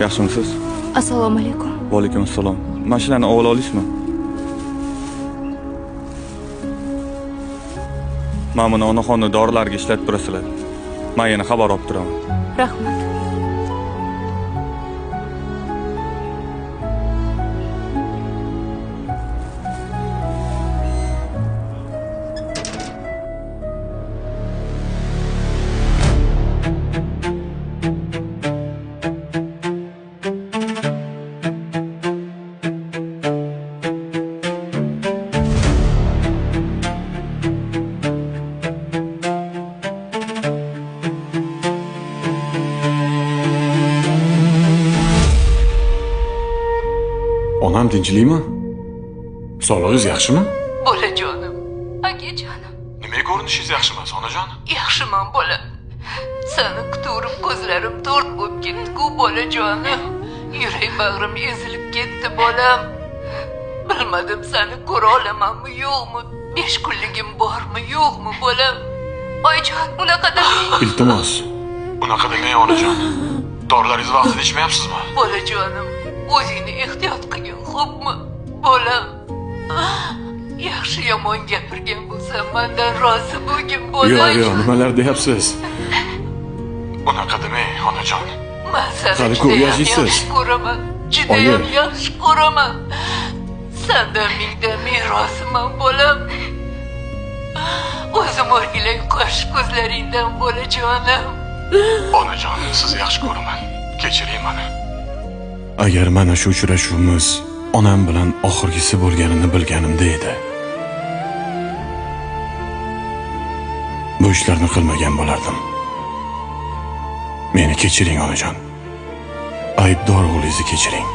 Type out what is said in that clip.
Yaxshimisiz? Assalomu alaykum. Va alaykum assalom. Mashinani ola olasizmi? Men buni onaxonni dorilarga ishlatib turasizlar. Men yana xabar olib turaman. Rahmat. Onam tinchlikmi? Sog'lig'ingiz yaxshimi? Bolajonim, Akajonim. Nimaga ko'rinishingiz yaxshi emas, onajon? Yaxshiman bola. Seni kutib ko'zlarim to'rt bo'lib ketdi-ku, bolajonim. Yurak bag'rim ezilib ketdi, bolam. Bilmadim seni ko'ra olamanmi, yo'qmi? 5 kunligim bormi, yo'qmi, bolam? Oyijon, unaqa demang. Iltimos. Unaqa demang, onajon. Dorilaringizni vaqtida ichmayapsizmi? Bolajonim, o'zingni ehtiyot qilgin, xo'pmi? Bolam. Yaxshi yomon gapirgan bo'lsam, mendan rozi bo'lgin, bolam. Yo'q, yo'q, nimalar deyapsiz? Unaqa demang, onajon. Men seni Hali ko'p judayam yashaysiz. yaxshi ko'raman. Judayam Oyi. yaxshi ko'raman. Sendan mingdan ming roziman, bolam. O'zim o'rgilay qosh ko'zlaringdan, bolajonim. Onajon, sizni yaxshi ko'raman. Kechiring meni. Agar mana shu uchrashuvimiz onam bilan oxirgisi bo'lganini bilganimda edi, bu ishlarni qilmagan bo'lardim. Meni kechiring, onajon. Aybdor o'g'lingizni kechiring.